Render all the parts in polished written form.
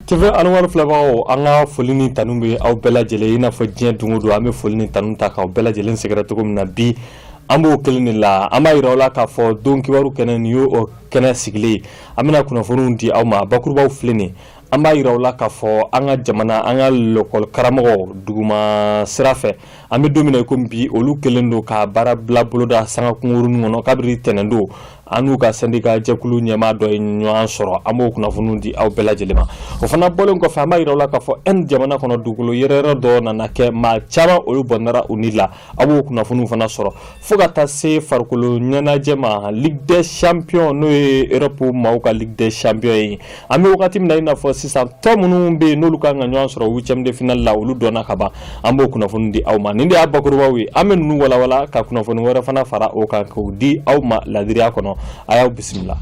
TV Anwar filɛbagaw, an ka foli ni tanu bɛ aw bɛɛ lajɛlen, i n'a fɔ diɲɛ don o don an bɛ foli ni tanu ta k'aw bɛɛ lajɛlen sɛgɛrɛ cogo min na. Bi an b'o kelen de la, an b'a yira aw la k'a fɔ don kibaru kɛnɛ, nin y'o kɛnɛ sigilen ye. An bɛna kunnafoniw di aw ma, bakurubaw filɛ nin. An b'a yira aw la k'a fɔ an ka jamana, an ka lɔkɔli karamɔgɔ duguma sira fɛ, an bɛ don min na i komi bi, olu kɛlen don ka baara bila boloda sanga kunkurunin kɔnɔ kabiri tɛnɛn don. An n'u ka sɛndika jɛkulu ɲɛmaa dɔ ye ɲɔgɔn sɔrɔ, an b'o kunnafoniw di aw bɛɛ lajɛlen ma. O fana bɔlen kɔfɛ, an b'a yira aw la k'a fɔ Inde jamana kɔnɔ, dugukolo yɛrɛyɛrɛ dɔ nana kɛ, maa caman olu bɔnɛra u ni la. Aw b'o kunnafoniw fana sɔrɔ, fo ka taa se farikolo ɲɛnajɛ ma, Ligue des champions, n'o ye Europe maaw ka Ligue des champions ye. An bɛ wagati min na i n'a fɔ sisan, tɔn minnu bɛ yen n'olu kan ka ɲɔgɔn sɔrɔ huitième de finale la, olu dɔnna ka ban. An b'o kunnafoni di aw ma. Nin de y'a bakurubaw ye. An bɛ ninnu walawala ka kunnafoni wɛrɛ fana fara o kan k'o di aw ma ladiriya kɔnɔ. A y'aw bisimila.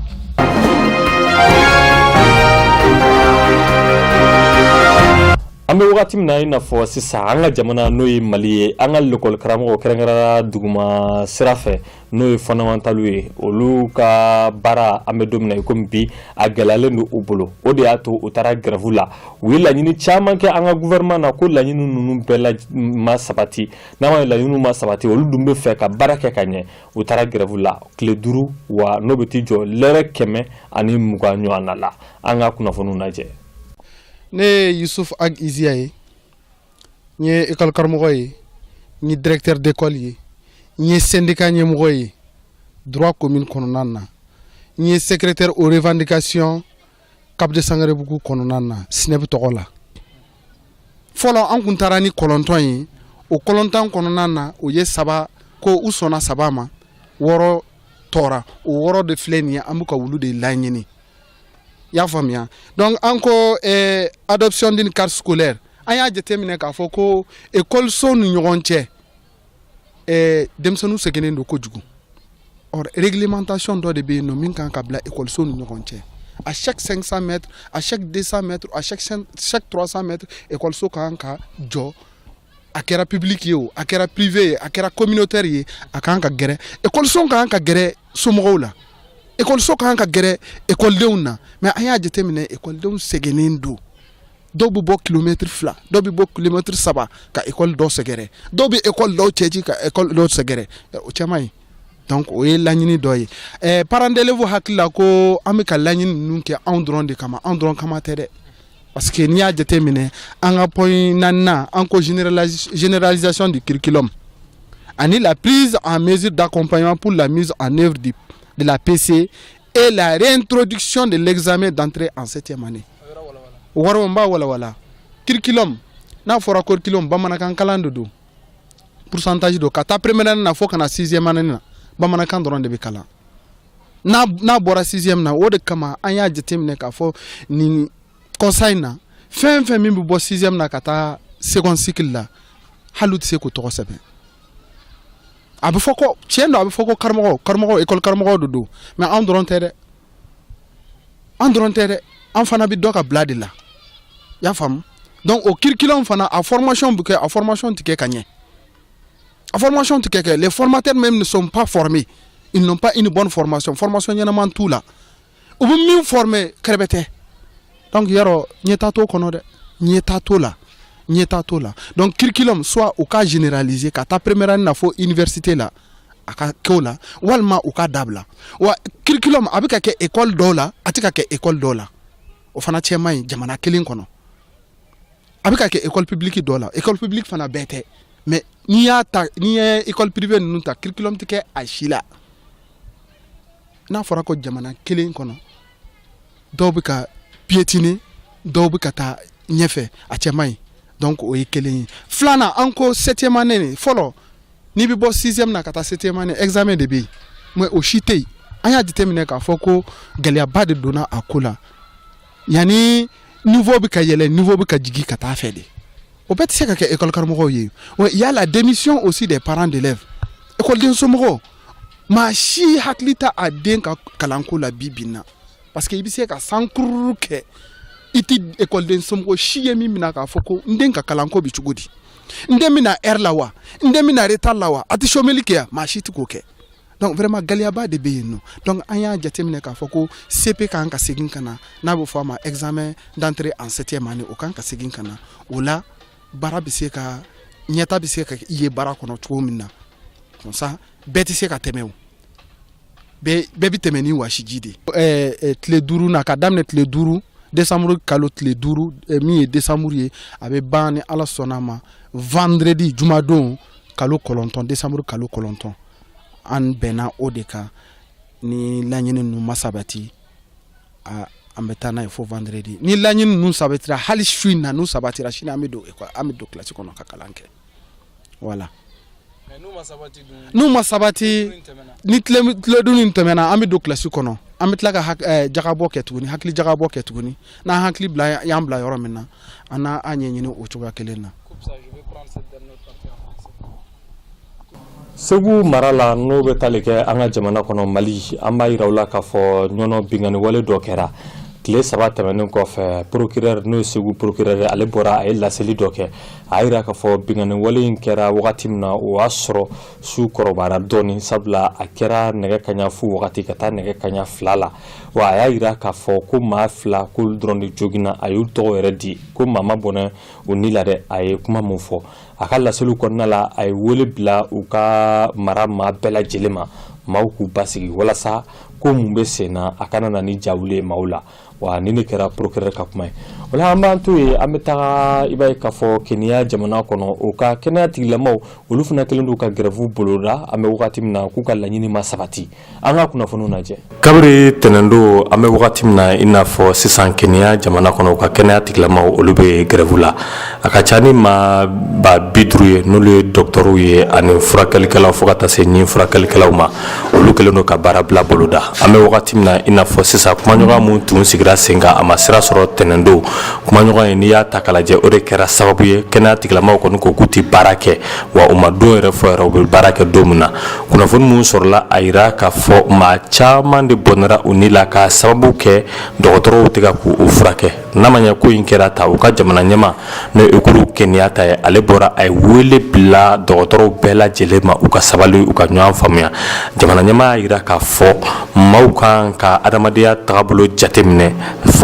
An bɛ wagati min na i n'a fɔ sisan, an ka jamana, n'o ye Mali ye, an ka lekɔli karamɔgɔ, kɛrɛnkɛrɛnnenya duguma sira fɛ, n'o ye fondamental ye, olu ka baara, an bɛ don min na i komi bi, a gɛlɛyalen don u bolo. O de y'a to u taara grève la. U ye laɲini caman kɛ an ka gouvernement na, ko laɲini ninnu bɛɛ la ma sabati. N'a ma laɲiniw ma sabati, olu dun bɛ fɛ ka baara kɛ ka ɲɛ. U taara grève la tile 5 wa, n'o bɛ t'i jɔ lɛrɛ 120 ɲɔgɔn na la. An ka kunnafoniw lajɛ. Ne ye Yusuf Ag Izia ye. N ye école karamɔgɔ ye, n ye directeur d'école ye, n ye syndicat ɲɛmɔgɔ ye droit commune kɔnɔna na, n ye secrétaire aux revendications Cap de Sangarebugu kɔnɔna na, SNEP tɔgɔ la. Fɔlɔ, an kun taara ni 9 ye. O 9 kɔnɔna na, o ye saba ko u sɔnna saba ma, 6 tɔra. O 6 de filɛ nin ye, an bɛ ka wulu de laɲini, i y'a faamuya. Donc an ko adoption d'une carte scolaire. An y'a jateminɛ k'a fɔ ko ekɔlisow ni ɲɔgɔn cɛ, denmisɛnninw sɛgɛnnen don kojugu. Or réglementation dɔ de bɛ yen nɔ min kan ka bila ekɔlisow ni ɲɔgɔn cɛ. À chaque 500 mètres, à chaque 200 mètres, à chaque 300 mètres, ekɔliso kan ka jɔ. A kɛra public ye o, a kɛra privé ye, a kɛra communautaire ye, a kan ka gɛrɛ. Ekɔliso kan ka gɛrɛ somɔgɔw la, ekɔliso kan ka gɛrɛ ekɔlidenw na. Mais an y'a jateminɛ, ekɔlidenw sɛgɛnnen don. Dɔw bɛ bɔ kilomɛtiri 2, dɔw bɛ bɔ kilomɛtiri 3 ka ekɔli dɔ sɛgɛrɛ, dɔw bɛ ekɔli dɔw cɛci ka ekɔli dɔw sɛgɛrɛ. O cɛ man ɲi. Donc o ye laɲini dɔ ye. Parents d'élèves hakili la ko an bɛ ka laɲini ninnu kɛ anw dɔrɔn de kama. Anw dɔrɔn kama tɛ dɛ, parce que n'i y'a jateminɛ, an ka point naaninan, an ko généralisation du curriculum ani la prise en mesure d'accompagnement pour la mise en œuvre de la PC et la réintroduction de l'examen d'entrée en septième année. O wɔrɔ, n b'a walawala. Curriculum, n'a fɔra curriculum, bamanankan kalan de don, pourcentage don. Ka taa première année na fo ka na sixième année na, bamanankan dɔrɔn de bɛ kalan. N'a bɔra sixième na, o de kama an y'a jateminɛ k'a fɔ nin kɔsa in na, fɛn fɛn min bɛ bɔ sixième na ka taa second cycle la, hali u tɛ se k'o tɔgɔ sɛbɛn. A bɛ fɔ ko tiɲɛ don, a bɛ fɔ ko karamɔgɔ, karamɔgɔ, école karamɔgɔw de don. Mais anw dɔrɔn tɛ dɛ, an dɔrɔn tɛ dɛ, an fana bɛ dɔ ka bila de la, i y'a faamu. Donc o curriculum fana, a formation bɛ kɛ, a formation tɛ kɛ ka ɲɛ, a formation tɛ kɛ. Les formateurs même ne sont pas formés, ils n'ont pas une bonne formation. Formation ɲɛnama t'u la. U bɛ min former, kɛrɛbɛ tɛ. Donc yarɔ, ɲɛtaa t'o kɔnɔ dɛ, ɲɛtaa t'o la, ɲɛtaa t'o la. Donc curriculum, soit u ka généraliser ka taa première année na fo université la, a ka kɛ o la, walima u ka dabila wa. Curriculum a bɛ ka kɛ école dɔw la, a tɛ ka kɛ école dɔw la. O fana cɛ man ɲi. Jamana kelen kɔnɔ, a bɛ ka kɛ école publique dɔw la, école publique fana bɛɛ tɛ. Mais n'i y'a ta, n'i ye école privée ninnu ta, curriculum tɛ kɛ a si la. N'a fɔra ko jamana kelen kɔnɔ, dɔw bɛ ka piétiner, dɔw bɛ ka taa ɲɛfɛ, a cɛ man ɲi. Donc o ye kelen ye. Filanan, an ko septième année nin, fɔlɔ n'i bɛ bɔ sixième na ka taa septième année, examen de bɛ yen, mais o si tɛ yen. An y'a jateminɛ k'a fɔ ko gɛlɛyaba de donna a ko la. Yanni niveau bɛ ka yɛlɛ, niveau bɛ ka jigin ka taa fɛ de. O bɛɛ tɛ se ka kɛ école karamɔgɔw ye. Wa il y a la démission aussi des parents d'élèves. Ekɔliden somɔgɔw, maa si hakili t'a a den ka kalanko la bi bi in na, parce que i bɛ se ka san kururu kɛ, i tɛ ekɔliden somɔgɔ si ye min bɛna k'a fɔ ko n den ka kalanko bɛ cogo di, n den bɛna heure la wa, n den bɛna retard la wa, a tɛ chômeli kɛ yan. Maa si tɛ k'o kɛ. Donc vraiment gɛlɛyaba de bɛ yen nɔ. Donc an y'a jateminɛ k'a fɔ ko CP kan ka segin ka na, n'a bɛ fɔ a ma examen d'entrée en septième année, o kan ka segin ka na. O la, baara bɛ se ka ɲɛta bɛ se ka ye baara kɔnɔ cogo min na. Comme ça, bɛɛ tɛ se ka tɛmɛ, o bɛɛ bɛ tɛmɛ ni wasiji de ye. Tile 5 na, ka daminɛ tile 5 décembre, kalo tile 5 min ye décembre ye, a bɛ ban ni Ala sɔnna a ma vendredi, jumadon, kalo 9, décembre kalo 9. An bɛnna o de kan. Ni laɲini ninnu ma sabati, an bɛ taa n'a ye fo vendredi. Ni laɲini ninnu sabatira, hali su in na n'u sabatira, sini an bɛ don école, an bɛ don kilasi kɔnɔ ka kalan kɛ. Voilà. N'u ma sabati, ni tile dun in tɛmɛna, an bɛ don kilasi kɔnɔ, an bɛ tila ka jagabɔ kɛ tuguni, hakili jagabɔ kɛ tuguni. N'an hakili bila y'an bila yɔrɔ min na, an n'a an ɲɛɲini o cogoya kelen na. Segu mara la, n'o bɛ tali kɛ an ka jamana kɔnɔ Mali, an b'a yira u la k'a fɔ Ɲɔnɔ binkanni wale dɔ kɛra tile 3 tɛmɛnen kɔfɛ. Procureur, n'o ye Segu procureur, ale bɔra, a ye laseli dɔ kɛ. A y'a yira k'a fɔ binkanni wale in kɛra wagati min na, o y'a sɔrɔ su kɔrɔbayara dɔɔni, sabula a kɛra nɛgɛ kaɲa fu wagati ka taa nɛgɛ kaɲa 2 la. Wa a y'a yira k'a fɔ ko maa 2 k'olu dɔrɔn de joginna. A y'u tɔgɔ yɛrɛ di, ko maa ma bɔnɛ u ni la dɛ. A ye kuma mun fɔ a ka laseliw kɔnɔna la, a ye wele bila u ka mara maa bɛɛ lajɛlen ma, maaw k'u basigi walasa ko mun bɛ sen na, a kana na ni jawuli ye maaw la. Wa ni ne kɛra procureur ka kuma ye, o la an b'an to yen, an bɛ taga. I b'a ye k'a fɔ Kenya jamana kɔnɔ, o ka kɛnɛya tigilamaw, olu fana kɛlen don ka grève boloda an bɛ wagati min na, k'u ka laɲini ma sabati. An ka kunnafoniw lajɛ. Kabiri tɛnɛndon, an bɛ wagati min na i n'a fɔ sisan, Kenya jamana kɔnɔ, u ka kɛnɛya tigilamaw, olu bɛ grève la. A ka ca ni maa 50 000 ye, n'olu ye dɔgɔtɔrɔw ye ani furakɛlikɛlaw, fo ka taa se ɲin furakɛlikɛlaw ma, olu kɛlen don ka baara bila boloda an bɛ wagati min na i n'a fɔ sisan. Kumaɲɔgɔn min tun sigira sen kan, a ma sira sɔrɔ tɛnɛndon. Kumaɲɔgɔn ye, n'i y'a ta k'a lajɛ, o de kɛra sababu ye kɛnɛya tigilamaw kɔni ko k'u tɛ baara kɛ. Wa u ma don yɛrɛ fɔ yɛrɛ u bɛ baara kɛ don min na. Kunnafoni minnu sɔrɔla, a yira k'a fɔ maa caman de bɔnɛra u ni la k'a sababu kɛ dɔgɔtɔrɔw tɛ ka k'u furakɛ. N'a ma ɲɛ ko in kɛra ta, u ka jamana ɲɛmaa, n'o ye Uhuru Kenyatta ye, ale bɔra, a ye wele bila dɔgɔtɔrɔw bɛɛ lajɛlen ma, u ka sabali, u ka ɲɔgɔn faamuya. Jamana ɲɛmaa y'a yira k'a fɔ maaw kan ka adamadenya tagabolo jateminɛ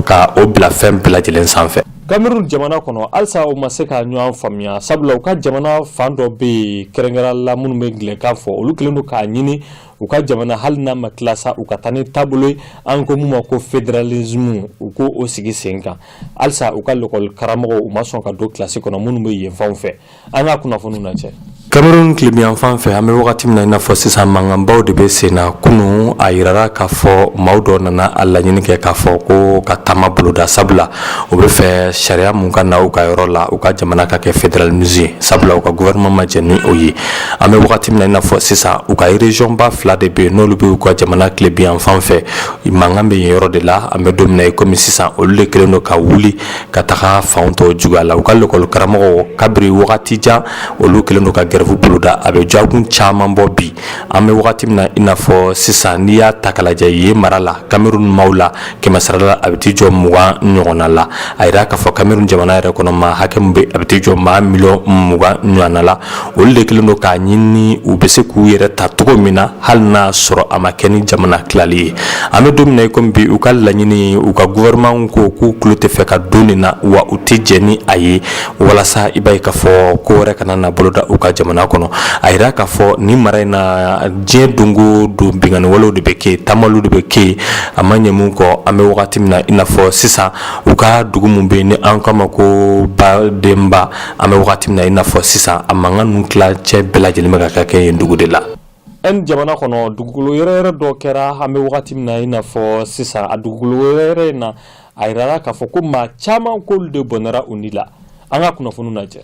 ka o bila fɛn bɛɛ lajɛlen sanfɛ. Cameroun jamana kɔnɔ, halisa u ma se ka ɲɔgɔn faamuya, sabula u ka jamana fan dɔ bɛ yen, kɛrɛnkɛrɛn la minnu bɛ angilɛkan fɔ, olu kɛlen don k'a ɲini u ka jamana, hali n'a ma tila sa, u ka taa ni taabolo ye an ko mun ma ko fédéralisme, u ko o sigi sen kan. Halisa u ka lekɔli karamɔgɔw, u ma sɔn ka don kilasi kɔnɔ minnu bɛ yen fanw fɛ. An ka kunnafoniw lajɛ. Cameroun tilebinyanfan fɛ, an bɛ wagati min na i n'a fɔ sisan, mankanbaw de bɛ sen na. Kunun, a yirara k'a fɔ maaw dɔ nana a laɲini kɛ k'a fɔ ko ka taama boloda, sabula u bɛ fɛ sariya mun ka na u ka yɔrɔ la, u ka jamana ka kɛ fédéralisme ye, sabula u ka gouvernement ma jɛn ni o ye. An bɛ wagati min na i n'a fɔ sisan, u ka région ba 2 de bɛ yen, n'olu bɛ u ka jamana tilebinyanfan fɛ, mankan bɛ yen yɔrɔ de la. An bɛ don min na i komi sisan, olu de kɛlen don ka wuli ka taga fanw tɔw juguya la. U ka lekɔli karamɔgɔw, kabiri wagati jan, olu kɛlen don ka grève boloda, a bɛ dɔgɔkun caman bɔ bi. An bɛ wagati min na i n'a fɔ sisan, n'i y'a ta k'a lajɛ yen mara la, Cameroun maaw la, kɛmɛ sara la, a bɛ t'i jɔ 20 ɲɔgɔnna la. A yira k'a fɔ Cameroun jamana yɛrɛ kɔnɔ, maa hakɛ min bɛ, a bɛ t'i jɔ maa miliyɔn 20 ɲɔgɔnna la. Olu de kɛlen don k'a ɲini u bɛ se k'u yɛrɛ ta cogo min na, hali n'a sɔrɔ a ma kɛ ni jamana tilali ye. An bɛ don min na i komi bi, u ka laɲini, u ka gouvernement ko k'u tulo tɛ fɛ ka don nin na, wa u tɛ jɛn ni a ye, walasa i b'a ye k'a fɔ ko wɛrɛ kana na boloda u ka jamana kɔnɔ. A yira k'a fɔ nin mara in na, diɲɛ don o don, binkanni walew de bɛ kɛ, taamaliw de bɛ kɛ. A ma ɲɛ mun kɔ, an bɛ wagati min na i n'a fɔ sisan, u ka dugu min bɛ yen ni an k'a ma ko Badenba, an bɛ wagati min na i n'a fɔ sisan, a mankan ninnu tilancɛ bɛɛ lajɛlen bɛ ka kɛ yen dugu de la. Inde jamana kɔnɔ, dugukolo yɛrɛyɛrɛ dɔ kɛra an bɛ wagati min na i n'a fɔ sisan. A dugukolo yɛrɛyɛrɛ in na, a yirara k'a fɔ ko maa caman k'olu de bɔnɛra u ni la. An ka kunnafoniw lajɛ.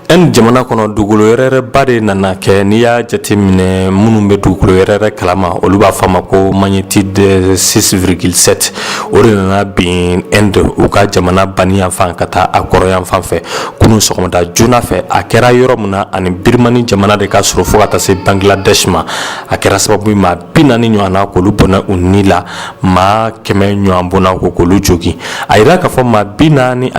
Inde jamana kɔnɔ, dugukolo yɛrɛyɛrɛba de nana kɛ. N'i y'a jateminɛ, minnu bɛ dugukolo yɛrɛyɛrɛ kalama, olu b'a fɔ a ma ko magnitude 6,7. O de nana bin Inde, u ka jamana bani yan fan ka taa a kɔrɔ yan fan fɛ, kunun sɔgɔmada joona fɛ. A kɛra yɔrɔ min na, ani Birmanie jamana de ka surun, fo ka taa se Bangladesh ma. A kɛra sababu ye maa 40 ɲɔgɔnna k'olu bɔnɛ u ni la, maa 100 ɲɔgɔn bɔnna ko k'olu jogin. A yira k'a fɔ maa 41,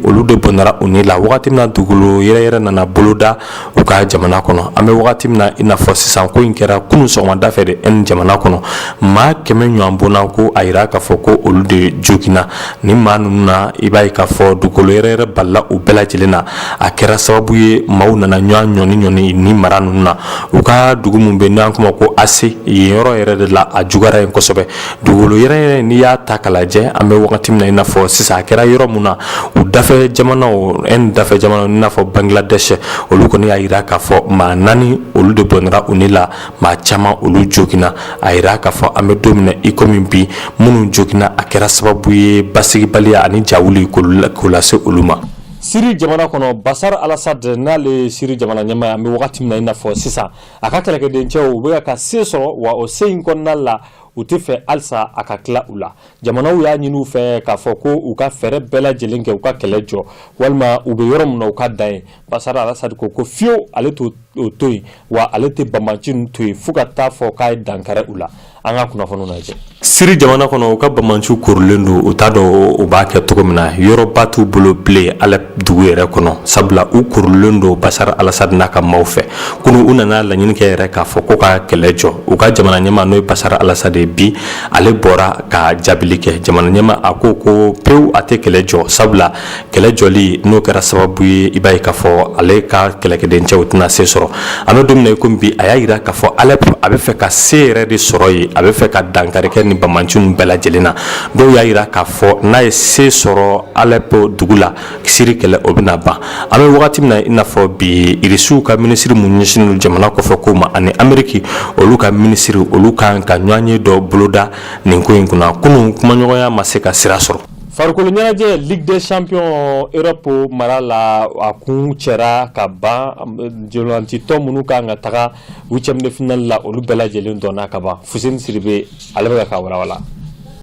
olu de bɔnɛra u ni la wagati min na dugukolo yɛrɛyɛrɛ nana boloda u ka jamana kɔnɔ. An bɛ wagati min na i n'a fɔ sisan, ko in kɛra kunun sɔgɔmada fɛ de Inde jamana kɔnɔ. Maa 100 ɲɔgɔn bɔnna ko a yira k'a fɔ ko olu de joginna. Ni maa ninnu na, i b'a ye k'a fɔ dugukolo yɛrɛyɛrɛ balila u bɛɛ lajɛlen na. A kɛra sababu ye maaw nana ɲɔgɔn ɲɔni ɲɔni ni mara ninnu na. U ka dugu min bɛ n'an kuma ko Ase, yen yɔrɔ yɛrɛ de la a juguyara yen kosɛbɛ. Dugukolo yɛrɛyɛrɛ, n'i y'a ta k'a lajɛ, an bɛ wagati min na i n'a fɔ sisan, a kɛra yɔrɔ min na, u dafɛ jamanaw, Inde dafɛ jamanaw, i n'a fɔ Bangladesh, olu kɔni y'a yira k'a fɔ maa 4 olu de bɔnɛra u ni la, maa caman olu joginna. A yira k'a fɔ an bɛ don min na i komi bi, minnu joginna, a kɛra sababu ye basigibaliya ani jawuli k'o lase olu ma. Siri jamana kɔnɔ, Bashar al-Assad, n'ale ye Siri jamana ɲɛmaa ye, an bɛ wagati min na i n'a fɔ sisan, a ka kɛlɛkɛdencɛw u bɛ ka se sɔrɔ, wa o se in kɔnɔna la, u tɛ fɛ halisa a ka tila u la. Jamanaw y'a ɲini u fɛ k'a fɔ ko u ka fɛɛrɛ bɛɛ lajɛlen kɛ u ka kɛlɛ jɔ, walima u bɛ yɔrɔ min na, u ka dan yen. Bashar al-Assad ko fiyewu, ale t'o to yen, wa ale tɛ banbanci ninnu to yen fo ka taa fɔ k'a ye dankari u la. An ka kunnafoniw lajɛ. Siri jamana kɔnɔ, u ka banbanciw korilen don, u t'a dɔn u b'a kɛ cogo min na. Yɔrɔba t'u bolo bilen Alep dugu yɛrɛ kɔnɔ, sabula u korilen don Bashar al-Assad n'a ka maaw fɛ. Kunu, u nana laɲini kɛ yɛrɛ k'a fɔ ko ka kɛlɛ jɔ. U ka jamana ɲɛmaa, n'o ye Bashar al-Assad ye, bi ale bɔra ka jaabili kɛ. Jamana ɲɛmaa a ko pewu, a tɛ kɛlɛ jɔ, sabula kɛlɛ jɔli n'o kɛra sababu ye, i b'a ye k'a fɔ ale ka kɛlɛkɛdencɛw tɛna se sɔrɔ. An bɛ don min na i komi bi, a y'a yira k'a fɔ Alep, a bɛ fɛ ka se yɛrɛ de sɔrɔ yen, a bɛ fɛ ka dankari kɛ ni banbanci ninnu bɛɛ lajɛlen na. Dɔw y'a yira k'a fɔ n'a ye se sɔrɔ Alep dugu la, Siri kɛlɛ o bɛna ban. An bɛ wagati min na i n'a fɔ bi, Irisiw ka minisiri mun ɲɛsinnen don jamana kɔfɛ ko ma ani Ameriki olu ka minisiri, olu kan ka ɲɔgɔn ye dɔ boloda nin ko in kunna. Kunun, kumaɲɔgɔnya ma se ka sira sɔrɔ. Farikolo ɲɛnajɛ, Ligue des champions Europe mara la, a kun cɛra ka ban. Ntolacitɔ minnu kan ka taga huitième de finale la, olu bɛɛ lajɛlen dɔnna ka ban. Fuseni Siribe, ale bɛ ka walawala.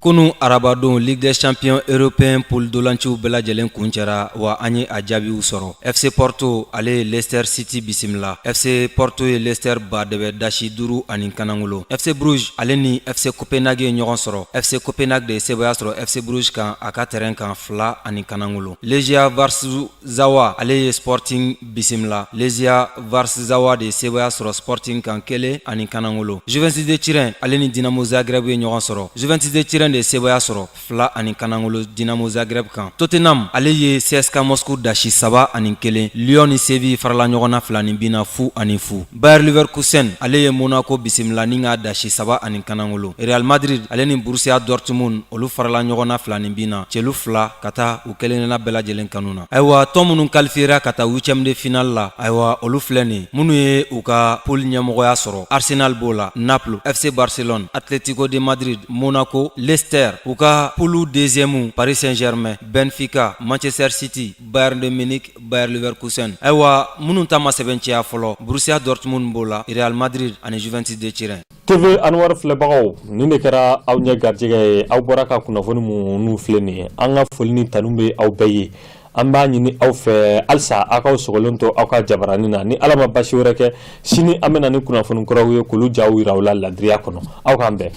Kunu arabadon, Ligue des champions européen poule dolanciw bɛɛ lajɛlen kuncɛra, wa an ye a jaabiw sɔrɔ. FC Porto, ale ye Leicester City bisimila. FC Porto ye Leicester ba dɛbɛ dasi 5-1. FC Bruges, ale ni FC Copenhague ye ɲɔgɔn sɔrɔ. FC Copenhague de ye sebaya sɔrɔ FC Bruges kan a ka terrain kan, 2-1. Legia Warszawa, ale ye Sporting bisimila. Legia Warszawa de ye sebaya sɔrɔ Sporting kan, 1-1. Juventus de Turin, ale ni Dinamo Zagreb ye ɲɔgɔn sɔrɔ. Juventus de Turin de ye sebaya sɔrɔ 2-1 Dinamo Zagreb kan. Tottenham, ale ye CSKA Moscou dasi 3-1. Lyon ni Séville farala ɲɔgɔn na fila ni bin na, 0-0. Bayer Leverkusen, ale ye Monaco bisimila ni k'a dasi 3-1. Real Madrid, ale ni Borussia Dortmund, olu farala ɲɔgɔn na fila ni bin na, celu fila ka taa u kelenna bɛɛ lajɛlen kanu na. Ayiwa, tɔn minnu qualifiera ka taa huitième de finale la, ayiwa, olu filɛ nin minnu ye u ka poule ɲɛmɔgɔya sɔrɔ: Arsenal b'o la, Naples, FC Barcelone, Atlético de Madrid, Monaco, Leicester. U ka poule deuxième: Paris Saint-Germain, Benfica, Manchester City, Bayern de Munich, Bayer Leverkusen. Ayiwa, minnu ta ma sɛbɛntiya fɔlɔ, Borussia Dortmund b'o la, Real Madrid ani Juventus de Turin. TV Anwar filɛbagaw, nin de kɛra aw ɲɛ garijɛgɛ ye. Aw bɔra ka kunnafoni minnu filɛ nin ye, an ka foli ni tanu bɛ aw bɛɛ ye. An b'a ɲini aw fɛ halisa, aw k'aw sɔgɔlen to aw ka jabaranin na. Ni Ala ma basi wɛrɛ kɛ, sini an bɛ na ni kunnafoni kuraw ye k'olu jaw yira aw la ladiriya kɔnɔ. Aw k'an bɛn.